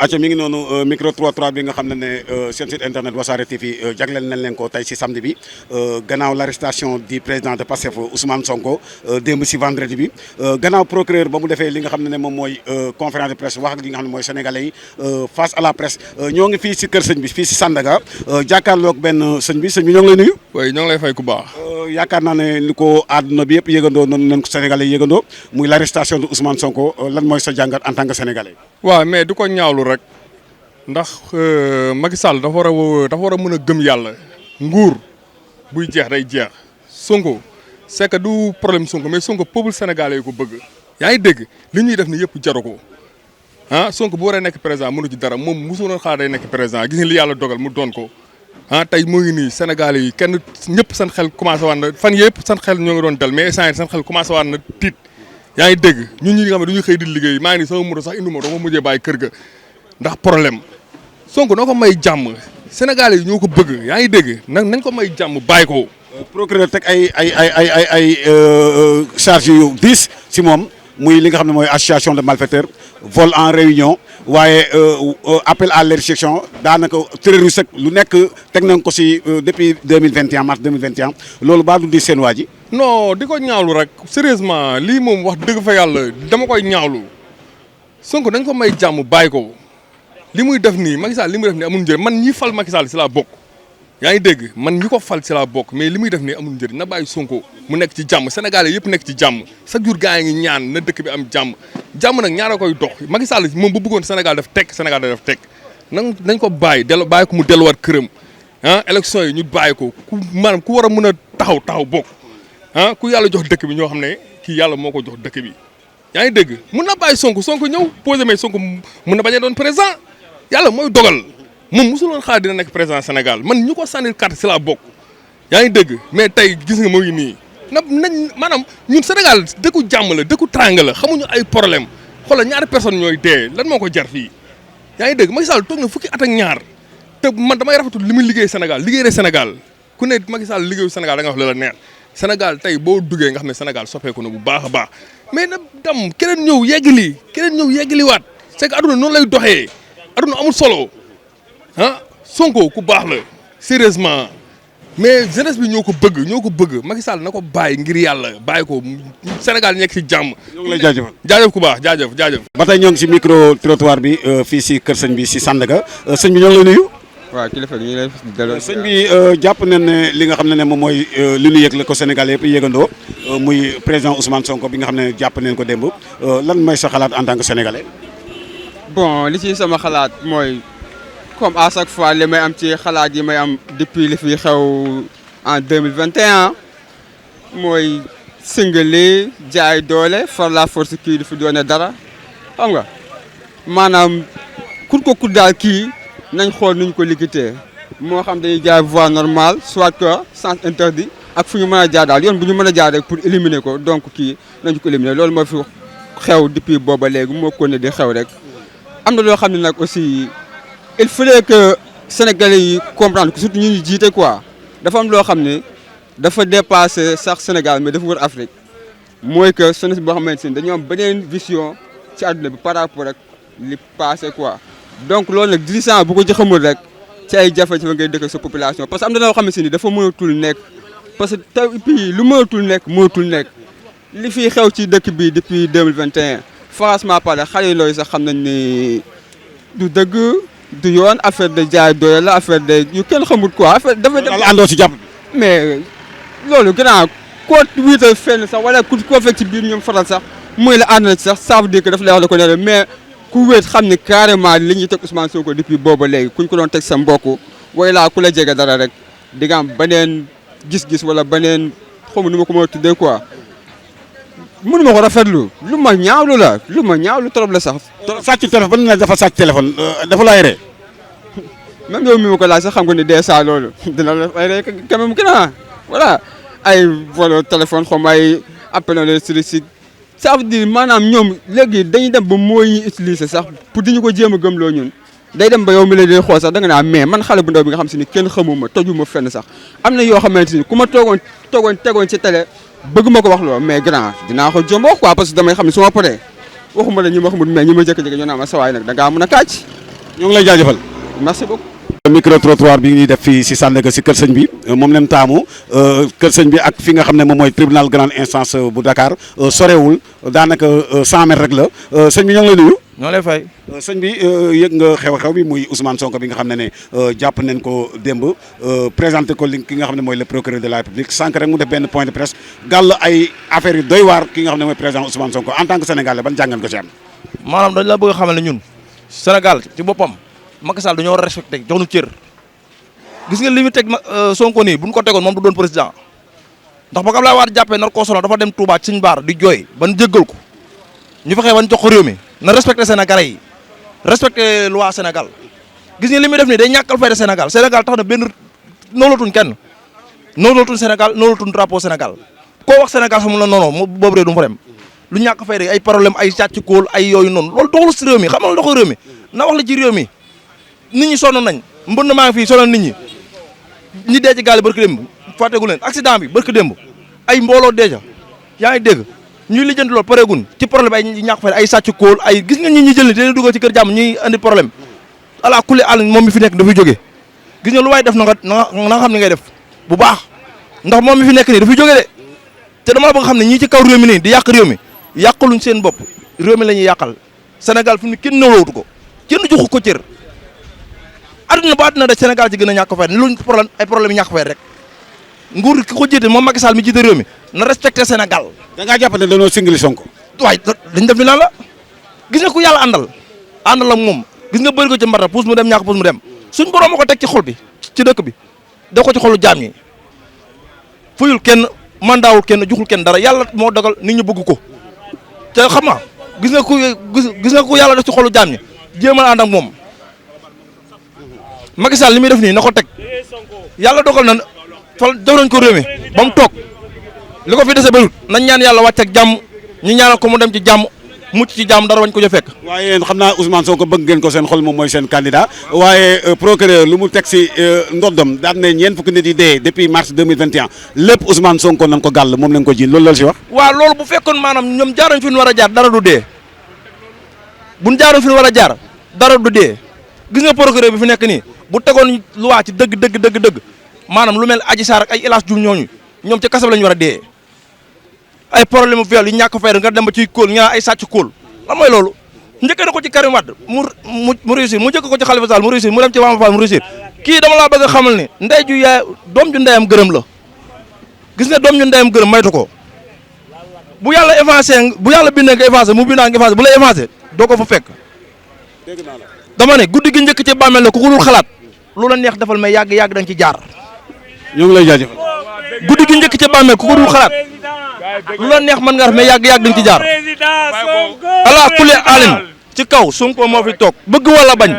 aca mi ngi noonu micro 33 bi nga xam ne seen site internet Wassare TV jagleel nañ leen ko tey si samedi bi gannaaw l'arrestation du président de Pastef Ousmane Sonko démb si vendredi bi gannaaw procureur ba mu defee li nga xam ne moom mooy conférence de presse wax ak li nga xam ne mooy sénégalais yi face à la presse ñoo ngi fii si kër sëñ bi fii si Sandaga jàkkaarloog benn sëñ bi ñoo ngi lay nuyu. oui ñoo ngi lay fay ku baax. yaakaar naa ne ni ko àdduna bi yëpp yëgandoo noonu leen ko sénégalais yëgandoo muy l'arrestation de Ousmane Sonko lan mooy sa jàngat en tant que sénégalais. waaw mais du ko ñaawlu rek ndax Macky Sall dafa war a mën a gëm yàlla nguur buy jeex day jeex Sonko c'est que du problème Sonko mais Sonko peuple sénégalais yi ko bëgg. yaa ngi dégg li ñuy def ni yëpp jaru ko ah Sonko bu waree nekk président mënu ci dara moom mosul xaar day nekk président gis nga li yàlla dogal mu doon ko ah tey moo ngi nii sénégalais yi kenn ñëpp seen xel commencé waat na fan yëpp seen xel ñoo ngi doon dal mais instant seen xel commencé waat na tiit. yaa ngi dégg ñun ñi nga xam ne duñu xëy di liggéey maa ngi nii sama moto sax indi ma dama mujjee bàyyi kër ga ndax problème Sonko noo ko may jàmm Sénégalais yi ñoo ko bëgg yaa ngi dégg nañ ko may jàmm bàyyi ko. procureur teg ay charges yu 10 si moom muy li nga xam ne mooy association de malfaiteurs vol en réunion waaye appel à l'insurrection daanaka terroriste lu nekk teg nañ ko si depuis 2021 mars 2021 loolu baa du di seen waa ji. non di ko ñaawlu rek sérieusement lii moom wax dëgg fa yàlla dama koy ñaawlu Sonko dañ ko may jàmm bàyyi ko li muy def nii Macky Sall li muy def nii amul njëriñ man ñi fal Macky Sall si laa bokk yaa ngi dégg man ñi ko fal si laa bokk mais li muy def nii amul njëriñ na bàyyi Sonko mu nekk ci jàmm Sénégalais yëpp nekk ci jàmm chaque jour gars yi ngi ñaan na dëkk bi am jàmm nag ñaara koy dox Macky Sall moom bu bëggoon Sénégal daf tekk Sénégal daf tekk nañ ko bàyyi ko mu delluwaat këram ah élection yi ñu bàyyi ko maanaam ku war a mën a taxaw bokk ah ku yàlla jox dëkk bi ñoo xam ne kii yàlla moo ko jox dëkk bi yaa ngi dégg mun na bàyyi Sonko ñëw posé mais Sonko mun na bañ a doon président yàlla mooy dogal moom mosul woon xaar dina nekk président Sénégal man ñu ko sànnil carte si laa bokk yaa ngi dégg mais tey gis nga moo ngi nii nañ maanaam ñun Sénégal dëkku jàmm la dëkku tàng la xamuñu ay problème xoolal ñaari personne ñooy dee lan moo ko jar fii yaa ngi dégg Macky Sall toog na fukki at ak ñaar te man damay rafetul li muy liggéey Sénégal liggéey na Sénégal ku ne Macky Sall liggéeyu Sénégal da nga wax la neex Sénégal tey boo duggee nga xam ne Sénégal soppeeku na bu baax a baax mais na dem keneen ñëw yeggaliwaat c'est que aduna noonu lay doxee aduna amul solo ah Sonko ku baax la sérieusement mais jeunesse bi ñoo ko bëgg Macky Sall na ko bàyyi ngir yàlla bàyyi ko Sénégal nekk ci jàmm. ñoo ngi lay jaajëfal jaajëf ku baax jaajëf. ba tey ñoo ngi si micro trottoir bi fii si kër sëñ bi si Sandaga sëñ bi ñoo ngi lay nuyu. waaw kilifa gi ñu ngi lay delloo. sëñ bi jàpp nañ ne li nga xam ne moom mooy li ñu yëg la ko Sénégalais yëpp yëgandoo muy président Ousmane Sonko bi nga xam ne jàpp nañ ko démb lan mooy sa xalaat en tant que sénégalais. bon li ci sama xalaat mooy comme à chaque fois li may am ci xalaat yi may am depuis li fi xew en 2021 mooy singali jaay doole far la force kii du fi doone dara xam nga maanaam kur ko kur daal kii. nañ xool nuñ ko liggéeyee moo xam dañuy jaar voie normale soit que sens interdit ak fu ñu mën a jaar daal yoon bu ñu mën a jaar rek pour éliminer ko donc kii nañ ko éliminer loolu moo fi xew depuis booba léegi moo ko ne di xew rek. am na loo xam ne nag aussi il fallait que sénégalais yi comprendre que surtout ñu ñu jiite quoi dafa am loo xam ne dafa dépassé sax Sénégal mais dafa wër Afrique mooy que jeunesse boo xamante ni dañoo am beneen vision ci àdduna bi par rapport ak li passé quoi. donc loolu nag dirigeant bu ko ci xamul rek ci ay jafe-jafe ngay dëkk sa population parce que am na loo xamante ni dafa mënatul nekk parce que tey puis lu mënatul nekk li fi xew ci dëkk bi depuis 2021 franchement parlé xale yi looyu sax xam nañ ni du dëgg du yoon affaire de jaay doole la affaire de yu kenn xamul quoi affaire dafa daal àndoo ci jàpp. mais loolu gannaaw koo wiital fenn sax wala ku koo fekk ci biir ñoom faral sax muy la ànd na ci sax ça veut dire que dafa lay wax da ko ne mais ku wéet xam ne carrément li ñuy teg Ousmane Sonko depuis booba léegi kuñ ko doon teg sa mbokk way laa ku la jege dara rek di nga am beneen gis-gis wala beneen xaw ma nu ma ko mën a tuddee quoi mënu ma ko rafetlu lu ma ñaawlu trop la sax. sàcc téléphone ba ne dafa sàcc téléphone dafa laa yore. même yow mi ma ko laaj sax xam nga ni dee saa loolu dina la ay rek quand même voilà ay vol téléphone xaw ma ay appel électrique ça veut dire maanaam ñoom léegi dañuy dem ba mooy ñuy utiliser sax pour di ñu ko jéem a gëmloo ñun day dem ba yow mi la di xool sax da nga naa mais man xale bu ndaw bi nga xam si ni kenn xamuma tojuma fenn sax am na yoo xamante ni ku ma tegoon ci télé bëgg ma ko wax loolu mais grand dinaa ko jomboo quoi parce que damay xam ne su ma paree waxuma la ñi ma xamul mais ñi ma jëkk-jëkk ñoo naa ma sawaay nag da ngaa mën a kàcc ñoo ngi lay jaajëfal. merci beaucoup. micro trottoir bi ñuy def fii si Sandaga si kër sëñ bi moom leen taamu kër sëñ bi ak fi nga xam ne moom mooy tribunal grande instance bu Dakar sorewul daanaka 100 mètres rek la sëñ bi ñoo ngi lay nuyu. ñoo lay fay. sëñ bi yëg nga xew-xew bi muy Ousmane Sonko bi nga xam ne jàpp nañ ko démb présenté ko ki nga xam ne mooy le procureur de la République sànq rek mu def benn point de presse gàll ay affaires yu doy waar ki nga xam ne mooy président Ousmane Sonko en tant que sénégalais ban jàngan ko si am. maanaam dañ la bëgg a xamal ne ñun Sénégal ci boppam Macky Sall dañoo war a respecté jox nu cër gis nga li mu teg Sonko nii bu ñu ko tegoon moom du doon président ndax ba ko Abdoulaye Wade jàppee nar koo sonal dafa dem Touba ci Sëñ Baar di jooy ban jéggal ko ñu fexee ban jox ko réew mi na respecté Sénégalais yi respecté loi Sénégal gis nga li muy def nii day ñàkkal fayda Sénégal Sénégal tax na benn noolatuñ kenn noolatuñ Sénégal noolatuñ drapeau Sénégal koo wax Sénégal xamul la non boobu réew du mu fa dem lu ñàkk fayda ay problème ay sàcc kóol ay yooyu noonu loolu doxul si réew mi xam nga doxul réew mi na wax la ci réew mi nit ñi sonn nañ mbënd maa ngi fii sonal nit ñi dee ci gaal yi barki démb fàtteegu leen accident bi barki démb ay mbooloo deeja yaa ngi dégg ñuy lijjanti loolu pareegun ci problème ay ñàkk fayda ay sàcc kóol ay gis nga ñi jël ni dañuy dugal ci kër jàmm ñuy andi problème ala kulli àll moom mi fi nekk dafay jógee gis nga lu waay def na nga xam ni ngay def bu baax ndax moom mi fi nekk nii dafay jógee de te dama la bëgg xam ne ñii ci kaw réew mi nii di yàq réew mi yàqaluñ seen bopp réew mi la ñuy yàqal Sénégal fi mu ne kenn nawlootu ko kenn joxu ko cër adduna ba adduna de Sénégal ci gën a ñàkk fayda luñ problème ay problème yi ñàkk fayda rek nguur ki ko jiite moom Macky Sall mi jiite réew mi na respecté Sénégal. da ngaa jàpp ne dañoo singali Sonko. waaye dañ def ni lan la gis nga ku yàlla àndal ak moom gis nga bëri ko ci mbarta puus mu dem ñàkk puus mu dem suñ borom ma ko teg ci xol bi ci dëkk bi def ko ci xolu jaam ñi fuyul kenn mandaawul kenn joxul kenn dara yàlla moo dogal nit ñi bëgg ko te xam nga gis nga ku yàlla def ci xolu jaam ñi jéemal ànd ak moom Macky Sall li muy def nii na ko teg yàlla dogal na fal jox nañ ko réew mi ba mu toog li ko fi dese bëriwul nañ ñaan yàlla wàcc ak jàmm ñu ñaanal ko mu dem ci jàmm mucc ci jàmm dara wañ ko jo fekk. waaye yéen xam naa Ousmane Sonko bëgg ngeen ko seen xol moom mooy seen candidat waaye procureur lu mu teg si ndoddam daan ne ñeent fukki nit yi dee depuis mars 2021 lépp Ousmane Sonko nañ ko gàll moom lañ ko ji loolu la si wax. waaw loolu bu fekkoon maanaam ñoom jaaroon fi ñu war a jaar dara du dee buñ jaaroon fi ñu war a jaar dara du dee gis nga procureur bi fi nekk nii bu tegoon loi ci dëgg maanaam lu mel Adji Sarr ak ay El Hadji Diouf ñoom ci kaso la ñu war a dee ay problème viol yi ñàkk fayda nga dem ba ciy kóol nga ay sàcc kóol lan mooy loolu njëkkee na ko ci Karim Wade mu réussir mu njëkk ko ci Khalifa Sall mu réussir mu dem ci Bamba Fall mu réussir kii dama laa bëgg a xamal ni ndey ju yaay doom ju ndeyam gërëm la gis nga doom ju ndeyam gërëm maytu ko bu yàlla avancé bu yàlla bindee nga avancé mu bindaa nga avancé bu lay avancé doo ko fa fekk dama ne guddi gi njëkk ci bàmmeel la ku ko dul xalaat lu la neex defal mais yàgg da nga ci jaar ñoo ngi lay jaajëfal. guddi gi njëkk ca bàmmeel ku ko dul xalaat lu la neex mën nga def mais yàgg dañ ci jaar ala kulli alim ci kaw Sonko moo fi toog bëgg wala bañ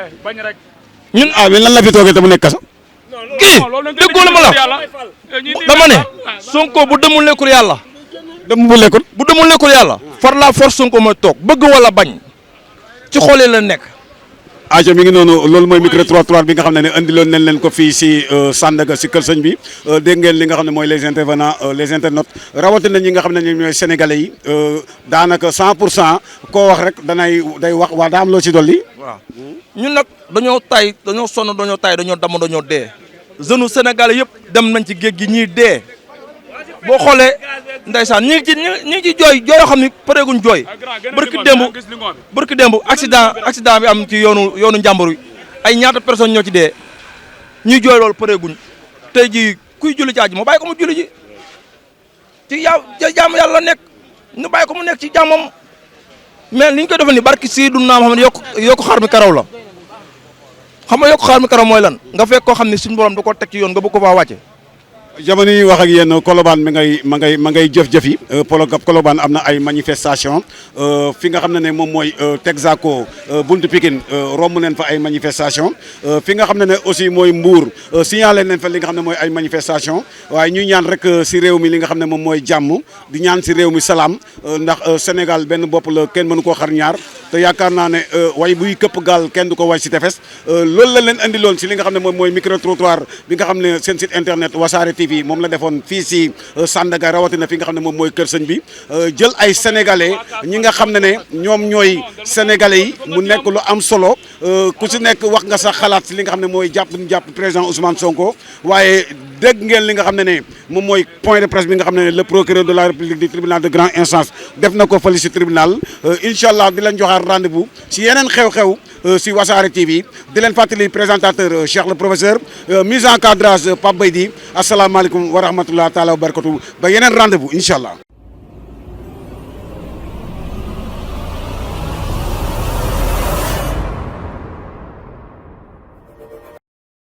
ñun mais lan la fi toogee te mu nekk kaso. kii déggoo la ma la dama ne Sonko bu demul lekkul yàlla bu demul lekkul yàlla far la force Sonko mooy toog bëgg wala bañ ci xoolee la nekk aja mi ngi noonu loolu mooy micro trottoir bi nga xam ne andiloon nañ leen ko fii si Sandaga si kër sëñ bi dégg ngeen li nga xam ne mooy les intervenants les internautes rawatina ñi nga xam ne ñooy sénégalais yi daanaka 100% koo wax rek day wax waa daa am loo si dolli. waaw ñun nag dañoo tay dañoo sonn dañoo tay dañoo damm dañoo dee jeunes sénégalais yëpp dem nañ ci géej gi ñiy dee boo xoolee ndeysaan ñi ngi ci jooy yoo xam ni pareeguñ jooy barki démb accident bi am ci yoonu njàmbur wi ay ñaata personnes ñoo ci dee ñuy jooy loolu pareeguñ tey ji kuy julli ci àjjuma bàyyi ko mu julli ji ci jaamu yàlla nekk ñu bàyyi ko mu nekk ci jaamam mais li ñu koy defal ni barki Seydina Muhammad yokku xar mi karaw la xam nga yokku xar mi karaw mooy lan nga fekk koo xam ne suñu borom da ko teg ci yoon nga bëgg ko faa wàcce jamono yi wax ak yéen Colobane ma ngay jëf-jëf yi Colobane am na ay manifestation fi nga xam ne moom mooy Texaco buntu Pikine romb neen fa ay manifestation fi nga xam ne aussi mooy Mbour signalé neen fa li nga xam ne mooy ay manifestation waaye ñuy ñaan rek si réew mi li nga xam ne moom mooy jàmm di ñaan si réew mi salaam ndax Sénégal benn bopp la kenn mënu koo xar ñaar te yaakaar naa ne way buy këpp gaal kenn du ko way si tefes loolu la leen andiloon si li nga xam ne moom mooy micro trottoir bi nga xam ne seen site internet Wassare TV moom la defoon fii si Sandaga rawatina fi nga xam ne moom mooy kër sëñ bi jël ay sénégalais ñi nga xam ne ñoom ñooy sénégalais yi mu nekk lu am solo ku si nekk wax nga sax xalaat si li nga xam ne mooy jàpp président Ousmane Sonko waaye dégg ngeen li nga xam ne moom mooy point de presse bi nga xam ne le procureur de la République du tribunal de grande instance def na ko fële si tribunal incha allah di leen joxaat rendez-vous si yeneen xew-xew si Wassare TV di leen fàttali présentateur Cheikh le professeur mise en cadrage Pape Baydi asalaamaaleykum wa rahmatulah taala wa barakatu ba yeneen rendez-vous incha allah.